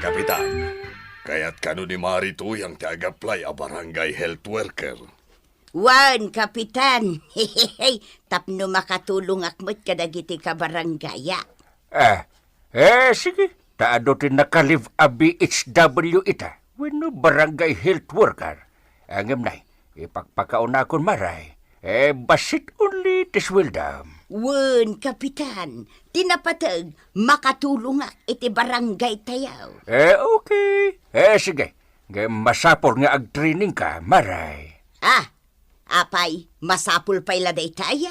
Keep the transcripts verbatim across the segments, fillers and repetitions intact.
Kapitan, kayat kano ni Mari Tuyang ti ag-apply a barangay health worker? Wen, Kapitan. Tapno makatulongak met kadagiti kabarangayak. Ah, eh, sige. Ta adu ti naka-leave a B H W ita wenno barangay health worker. Ngem nay, ipakpakaunakon, Mare. Eh, bassit only ti sueldam. Wen, Kapitan, ti napateg, makatulongak iti barangay tayo. Eh, okay. Eh, sige. Ngem masapul nga agtrainingka, Mare. Ah, apay, masapul pay la daytay?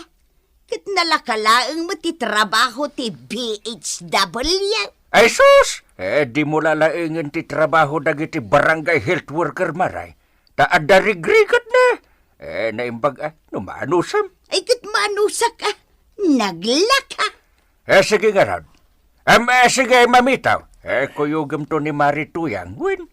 Ket nalaka laeng met ti trabaho ti B H W. Ay sus! Eh, dimo la laengen ti trabaho dagiti barangay health worker, Mare. Ta adda rigrigatna. Eh, naimbag a, no maanusam. Ay, ket maanusak a. Naglaka. Eh, sige ngarud. Em, eh, sige, mamitaw. Eh, kuyogemto ni Mari Tuyang. Wen,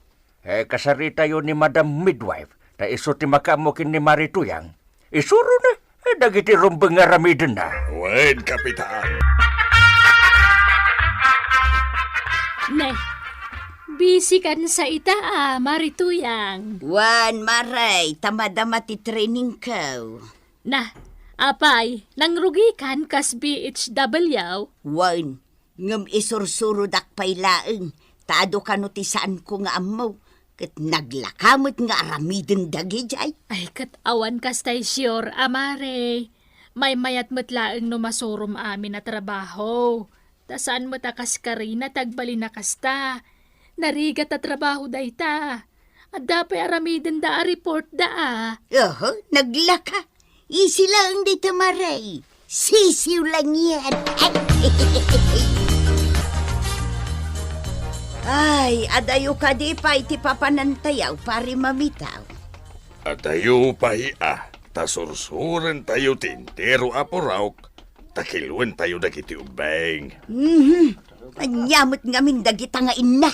eh, kasaritayo ni Madam Midwife. Ta isu ti makaammo ken ni Mari Tuyang. Isurona, eh, dagiti rumbeng nga aramidenna. Wen, Kapitan. Ne, busy kan sa ita a, Mari Tuyang. Wen, Mare, ta madama ti trainingko. Na, apay, nangrugikan kas B H W? Wen, ngem isursurodak pay laeng, ta adu kano ti saanko nga ammo, ket naglaka met nga aramiden dagidiay. Ay, ket awan kastay sure a, Mare. Maymayat met laeng no masurom amin a trabaho. Ta saan met a kas Karina ti agbalin a kasta. Narigat a trabaho dayta. Adda pay aramidenda a report da a. Oho, naglaka. Easy laeng dayta, Mare. Sisiw lang yan. Ay, adayo kadi pay ti papanantayo, Pari Mamitaw? Adayo pay a, ta sursurentayo ti entero a puraok, ta kiloentayo dagiti ubbing. Mhm. Ania met ngamin dagita nga inna?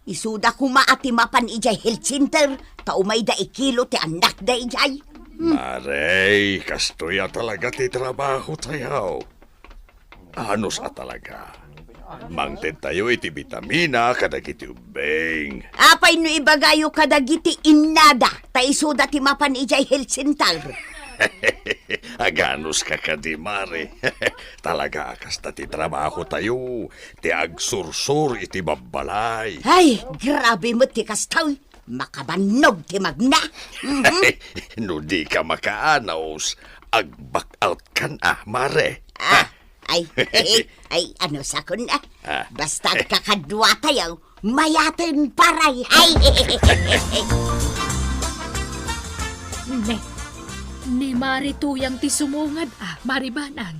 Isuda koma a ti mapan idiay health center, ta umayda ikilo ti annakda idiay. Hmm. Mare, kastoy a talaga ti trabahotayo. Anus a talaga. Mangtedtayo iti bitamina kadagiti ubbing. Apay no ibagayo kadagiti innada, ta isuda ti mapan idiay health center. Aganuska kadi, Mare. Talaga a kasta ti trabahotayo, ti agsursur iti babbalay. Ay, grabe met ti kasta. Makabannog ti magna. Mhm. No dika makaanus, ag-back out kan a, Mare. Ah, ay, ay, anusakon a. Ah. Basta agkakaduatayo, mayaten, Pare. Ay. Ne, ni Mari Tuyang ti sumungad a, Mari Banang.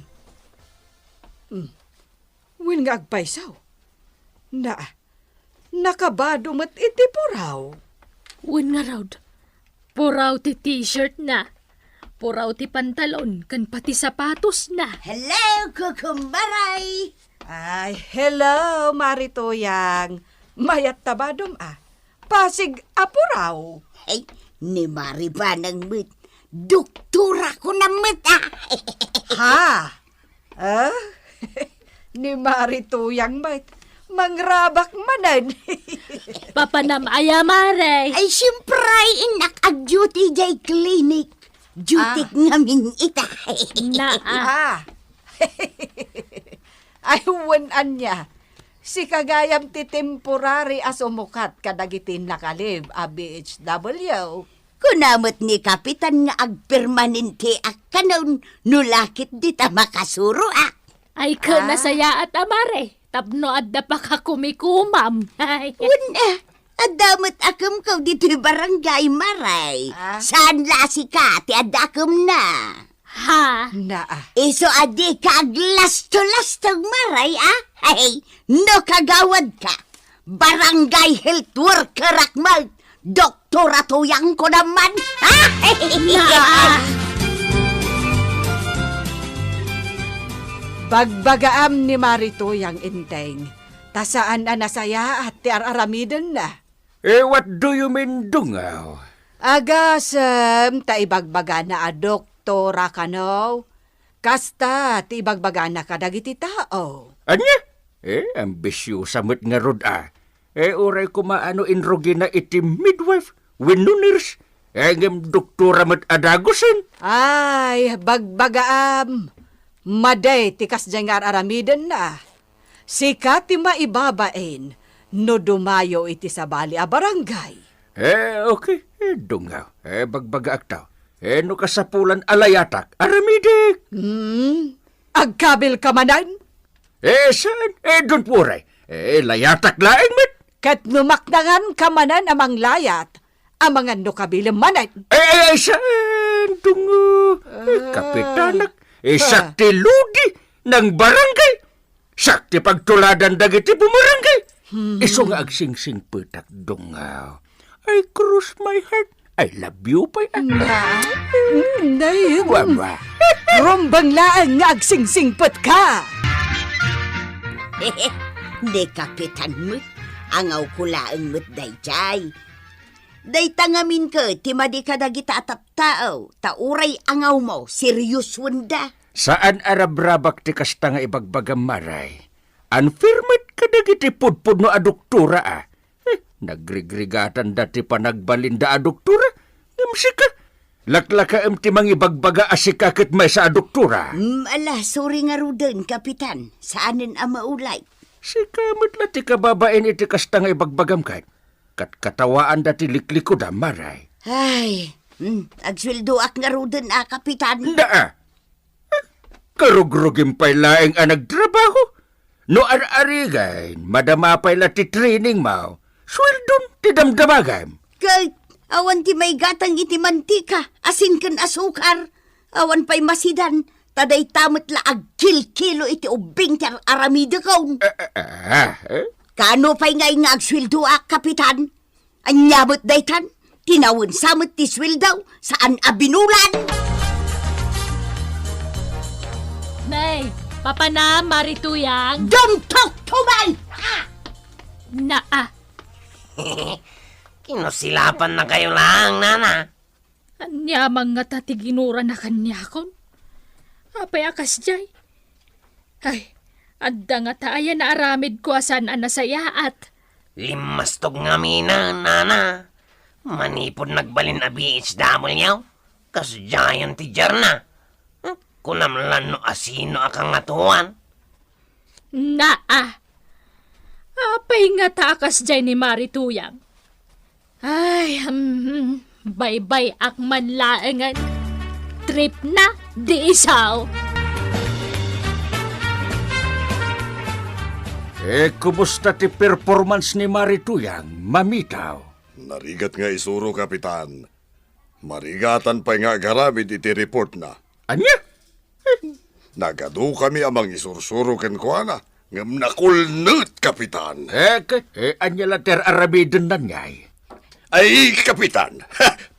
Hmm. Wen nga agpayso. Na, nakabado met iti puraw. Wen ngarud, puraw ti t-shirtna, puraw ti pantalon, ken pati sapatosna. Hello, kukumare! Ay, hello, Mari Tuyang. Mayat ta badom a. Pasig a puraw. Ay, ni Mari Banang met. Doktora ko na met a. Ha? Ah? Ni Mari Tuyang met. Mangrabak manen. Papanam aya, Mare? Ay, siyempre, innak, ag-duty jay clinic. Duty Ah. ngamin ita. Na, ah. Ah. Ay, wen ania. Sika gayam ti temporary a sumukat kadagiti nakalib a B H W. Kuna met ni Kapitan nga agpermanente a kanon no lakit dita makasuro a. Ay, ken Ah. nasayaat a, Mare, tapno adda pakakumikumam. Ay. Wen, eh, adda met a kemko ditoy barangay, Mare. Ah. Saan la sika ti adda a kemna? Ha? Naa. Isu a dika aglasto-lastog, Mare, a? Ay, no kagawadka, barangay health worker ak met, Doktora Tuyang ko naman. Naa. Bagbagaam ni Mari Tuyang, Enteng, ta saan a nasayaat ti ar-aramidenna. Eh, what do you mean, Dungaw? Agasem ta ibagbagana a doktora kano. Kasta ti ibagbagana kadagiti tao. Ania? Eh, ambisiosa met ngarud a. Eh, uray koma no inrugina iti midwife wenno nurse. Eh, ngem doktora met a dagusen. Ay, bagbagaam. Madi ti kasdiay nga ar-aramidenna. Sika ti maibabain no dumayo iti sabali a barangay. Eh, okay. Eh, dungaw. Eh, bagbagaakto. Eh, no kasapulan a layatak, aramidek. Hmm? Agkabilka manen? Eh, saan? Eh, don't worry. Eh, layatak laeng met. Ket no maknanganka manen a manglayat, amangan no kabilem manen. Eh, eh, saan? Dungo. Eh, Ah. kapitanak. Eh, Ah. siak ti lodi nang barangay. Siak ti pagtuladan dagiti bumarangay. Hmm. Isu nga agsingsingpetak, dungaw. I cross my heart. I love you pay, ah. Na? Mm, nay, mm. Wawa. Rumbeng laeng nga agsingsingpetka. Ni Kapitan met, angawko laeng met daydiay. Dayta ngamin ket ti madi kadagita a tattao, ta uray angawmo, seriosoenda. Saan a rabrabak ti kasta nga ibagbagam, Mare. Unfair met kadagiti pudpudno a doktora, a. Eh, nagrigrigatanda ti panagbalinda a doktora. Ngem sika, laklakaem ti mangibagbaga a sika ket maysa a doktora. Mm, ala, sorry ngaruden, Kapitan. Saanen a maulay. Sika met la ti kababain iti kasta nga ibagbagam ket. Katkatawaanda ti liklikudam, Mare. Ay, mm, agsueldoak ngaruden a, Kapitan. Daa. Karugrugim pay laeng a nagtrabaho. No ar-arigen, madama pay la ti training mo. Sueldom ti damdamagem. Ket awan ti maigatang iti mantika, asin ken asukar. Awan pay masidan, ta dayta met la agkilkilo iti ubbing ti ar-aramidekon. Ah, ah, ah, eh? Kano pay ngay nga agsueldoak, Kapitan? Ania met daytan? Tinawensa met ti sueldo, saan a binulan. Nay, papanam, Mari Tuyang? Dumtokto man! Ah! Naa. Kinusilapannakayo lang, nana. Ania man ngata ti ginurana kaniakon? Apay a kasdiay? Ay, adda ngata aya naaramidko a saan a nasayaat? Limmastog ngaminen, nana. Manipud nagbalin a B H W, kasdiayen ti diarna. Hmm, kunam lan no asino a kangatoan. Naa. Apay ngata a kasdiay ni Mari Tuyang? Ay, hmm, baybay-ak man laengen. Trip na, di isaw. Eh, kumusta ti performance ni Mari Tuyang, Mamitaw? Narigat nga isuro, Kapitan. Marigatan pay nga agaramid iti reportna. Ania? Nagadukami a mangisursuro kenkuana, ngem nakulnet, Kapitan. Eh, k-, eh, ania la ti ar-aramidennan ngay? Ay, Kapitan,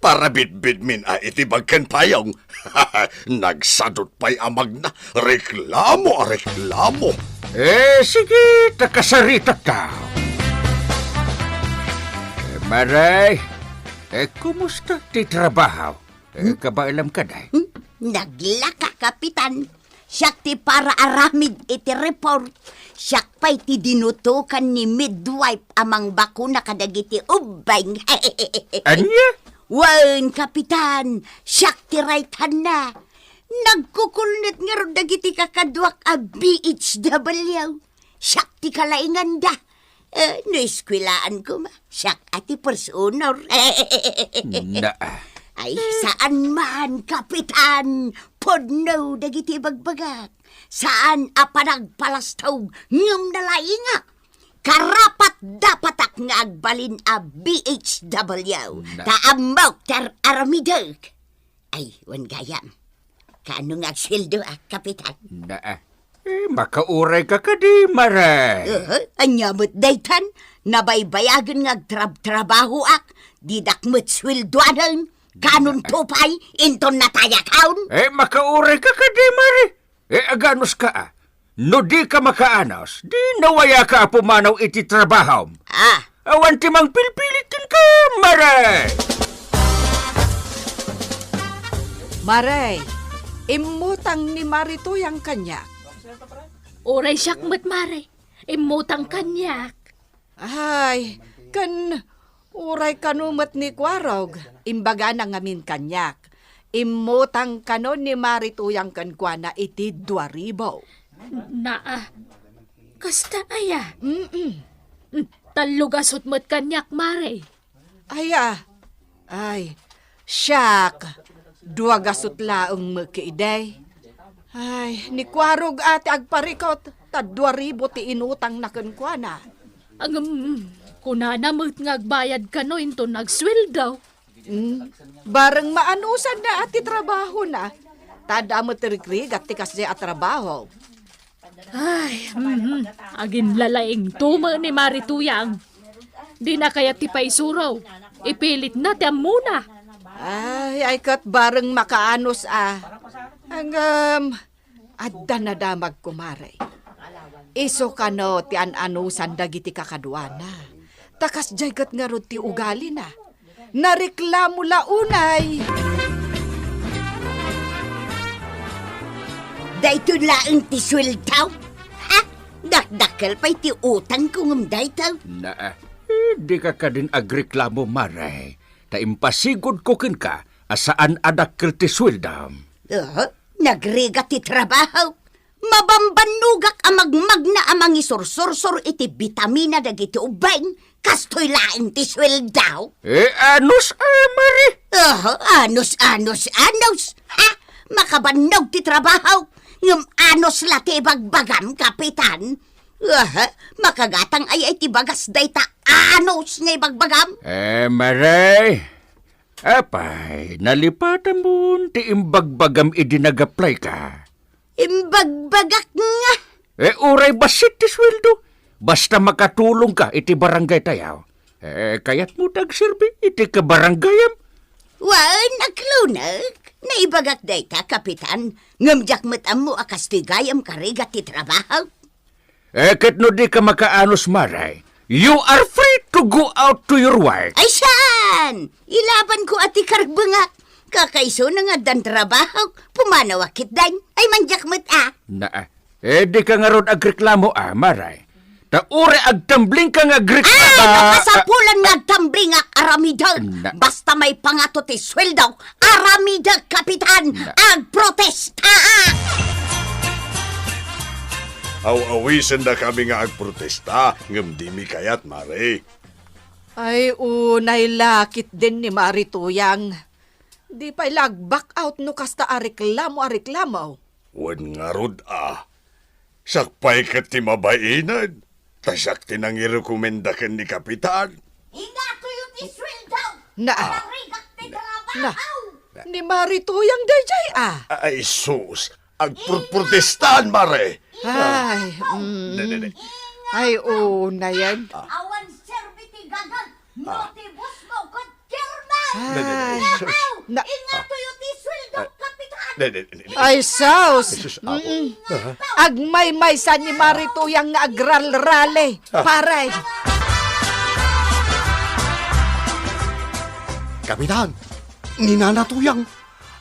parabidbidmin a itibag ken payong. Nagsadut pay a magna, reklamo a reklamo. Eh, sige, ta kasaritakta. Eh, Mare, eh, kumusta ti trabaho? Eh, hmm? Kabaelam ka, day? Hmm? Naglaka, Kapitan. Siak ti para aramid iti report. Siak pay ti dinutokan ni midwife a mangbakuna kadagiti ubbing. Ania? Wen, Kapitan, siak ti right hand na. Nagkukulnet ngarud dagiti kakaduak a B H W. Siak ti kalainganda. Eh, no eskuelaan koma, siak a ti first honor. Naa. Ay, saan man, Kapitan. Pudno dagiti ibagbagak. Saan a panagpalastog ngem nalaingak. Karapat-dapatak nga agbalin a B H W. Na- Ta ammok ti ar-aramidek. Ay, wen gayam. Kaano nga agsueldoak, Kapitan? Naa. Eh, makaurayka kadi, Mare? Eh, ania met daytan? Nabaybayagen nga agtrabtrabahoak, didak met sueldoanen. Kanon to pay, inton natayakon? Eh, makaurayka kadi, Mare? Eh, aganuska a. No dika makaanos, di nawayaka a pumanaw iti trabahom. Ah. Awan ti mangpilpilit kenka, Mare! Mare, Immutang ni Mari Tuyang kaniak. Uray siak met, Mare. Immutang kaniak. Ay, ken uray kano met ni Kuarog, imbagana ngamin kaniak. Immutang kano ni Mari Tuyang kenkuana iti dua ribu. Naa, kasta aya? Mm-mm. Mm, tallo gasut met kaniak, Mare. Aya, ay, siak, dua gasut laeng met idi. Ay, ni Kuarog a ti agparikut, ta dua ribu ti inutangna kenkuana. Ngem, kunana met nga agbayad kano inton agsueldo. Hmm, bareng maanusanna a ti trabahona, ta adda met rigrigat ti kasdiay a trabaho. Ay, mhm. Aginlalaingto met ni Mari Tuyang. Dina kayat ti paisuro. Ipilitna ti ammona. Ay, ay ket bareng makaanus a. Ngem, adda nadamagko, Mare. Isu kano ti an-anusan dagiti kakaduana. Ta kasdiay ket ngarud ti ugalina. Nareklamo la unay. Daytoy laeng ti sueldaw? Ha? Dakdakkel pay ti utangko ngem daytoy? Naa, eh, dika kadin agreklamo, Mare. Ta impasigudko kenka a saan a dakkel ti sueldam. Aha, nagrigat ti trabaho. Mabambannogak a magmagna a mangisursursor iti bitamina dagiti ubbing, kastoy laeng ti sueldaw. Eh, anus a, Mare? Aha, anus, anus, anus. Ha? Makabannog ti trabaho, ngem anus la ti ibagbagam, Kapitan. Aha, makagatang aya iti bagas dayta anus nga ibagbagam? Eh, Mare, apay, nalipatamon ti imbagbagam idi nag-apply ka. Imbagbagak nga. Eh, uray bassit ti sueldo. Basta makatulongka iti barangay tayo. Eh, kayatmo ti agserbi iti kabarangayam? Wen, akluneg. Naibagak dayta, Kapitan. Ngem diak met ammo a kastoy gayam karigat ti trabaho. Eh, ket no dika makaanus, Mare, you are free to go out to your work. Ay, saan? Ilabanko a ti karbengak. Kakaisuna nga addan trabaho, pumanawak ketdin. Ay, mandiak met a. Naa. Eh, dika ngarud agreklamo a, Mare. Ta uray agtamblingka nga agreklamo. Ay, no kasapulan nga agtamblingak, aramidek. Na- Basta maipangato ti sueldo, aramidek, Kapitan. Na- Agprotesta! Aw-awisendakami nga agprotesta, ngem dimi kayat, Mare. Ay, unay la ketdin ni Mari Tuyang. Di pay la ag-back out no kasta a reklamo a reklamo. Wen ngarud a, siak pay ket ti mabained, ta siak ti nangirekomenda ken ni Kapitan. Ingatoyo ti sueldo! Na- Narigat ti na- trabaho! Ni Mari Tuyang daydiay a. Ay, sus! Agprotprotestaan, Mare! Ay, mm. Ne, ne, ne. Ay, oo, na yan. Awan serbi ti gagag, no ti boss mo, ket Chairman! Ay, sus. Nahaw! Na- Ingatoyo ti sueldo, Kapitan! Ne, ne, ne, ne. Ay, sus! Ay, sus, apo. Mm-mm. Agmaymaysa ni Mari Tuyang nga agralrali, pare. Kapitan, ni Nana Tuyang,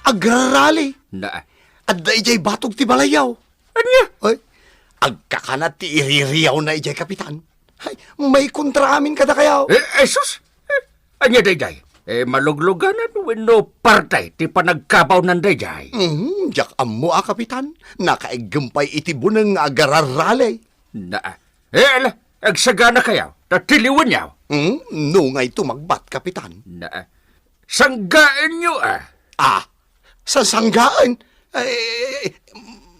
agrarali. Na- Adda idiay batog ti balayyo. Ania? Ay, agkakanat ti iririawna idiay, Kapitan. Ay, maikontra amin kadakayo. Eh, eh, sus! Eh, ania daydiay? Eh, malugluganan wenno parte ti panagkabawnan daydiay? Mm, diak ammo a, Kapitan. Nakaiggem pay iti buneng nga agrarali. Na, eh, ala, agsaganakayo, ta tiliwenyo. Mm, no ngay tumagbat, Kapitan. Na, sanggaenyo, a. Ah, Sasanggaen? Ay,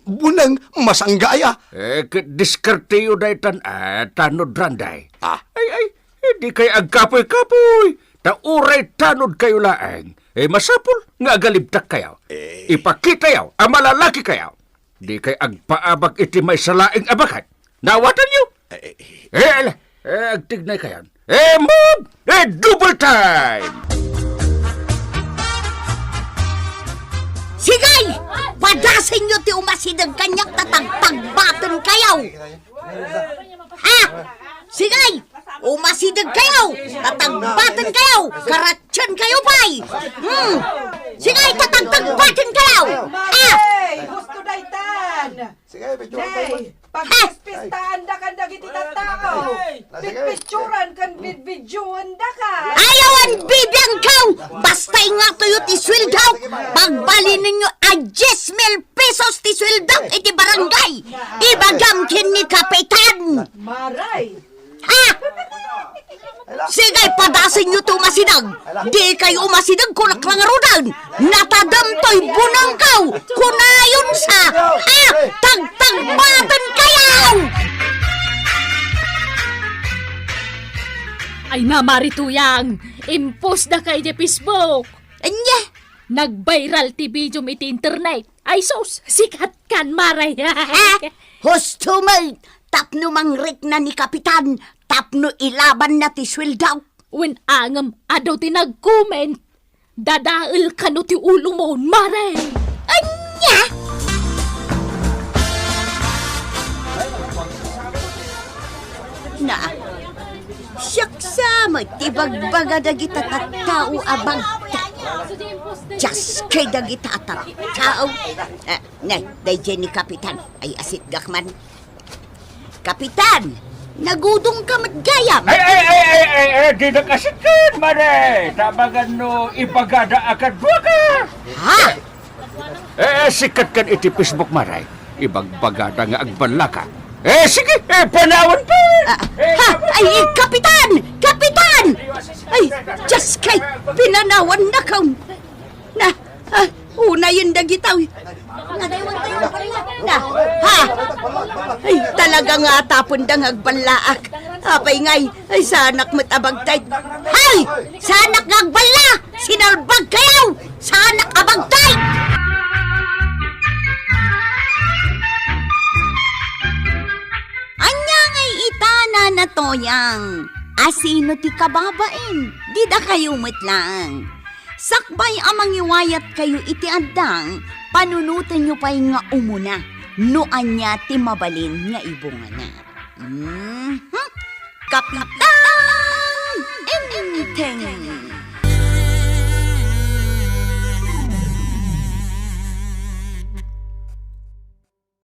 buneng masangga aya. Eh, ket diskarteyo daytan a tanod, Randay. Ah. Ay, ay, eh, dikay agkapuy-kapuy. Ta uray tanodkayo laeng, eh, masapul nga agalibtakkayo. Eh. Ipakitayo a malalakikayo. Dikay agpaabak iti maysa laeng a baket. Naawatanyo? Eh, eh, eh. Eh, ala, eh, agtignaykayon. Eh, move! Eh, double time! Sigay! Padasenyo ti umasideg kaniak ta tagtagbatenkayo! Ha? Sigay! Umasidegkayo! Ta tagbatenkayo! Karatienkayo pay! Hmm! Sige, itatagtagbatin kayo! Ah! Mare! Husto daytan! Sige, picturean tayo, Nay, man. Pagpispistaanda kan dagiti tattao. Ay! Pitpicturan kan bidbidyoanda ka. Ayawan bibiangkaw! Basta ingatoyo ti sweldo! Pagbalinenyo a diez mil pesos ti sweldo iti barangay! Ibagam ken ni Kapitan! Maray! Ha? Sige, padasenyo ti umasideg. Di kayo umasideg, kunak langaruden. Natadem toy bunangkaw. Kunayon sa, ha? Tagtagbaten kayo! Ay na, Mari Tuyang, impost da kay di Facebook. Anya? Nag-viral ti video iti internet. Ay sus, sikat kan, Mare. Ha? Husto met, tapno mangrikna ni Kapitan, tapno ilabanna ti sueldo. Wen angem, adu ti nag-comment. Dadael kano ti ulo mo, Mare. Anya? Na, siak sa met ti bagbaga dagita tattao a bagta. Dios kay dagita tattao. Eh, nay, daydiay ni Kapitan. Ay, asitgak man. Kapitan, nagudong ka met gayam. Ay, ay, ay, ay, ay, ay, di nakasitgan, Mare. Tabangan no ibagada a kadua ka. Ha? Eh, sikat kan iti Facebook, Mare. Ibagbagada nga agballaka. Eh, sige, eh, panawan pa. Ah, ha? Ay, Kapitan! Kapitan! Ay, Diyos kay, pinanawan na ka. Na, ah, unayen dagita. Na, ha? Ay, talaga nga tapon da nga agballaak. Apay ngay, ay, sanak met a bagtay. Hay! Sanak nga agballa! Sinalbag kayo! Sanak a bagtay! Anya ngay ita, Nana Toyang? Asino ti kababain? Dida kayo met laeng. Sakbay a mangiwayat kayo iti addang, panunotenyo pay nga umuna no ania ti mabalin nga ibungana. Mhm. Kapitan Enteng!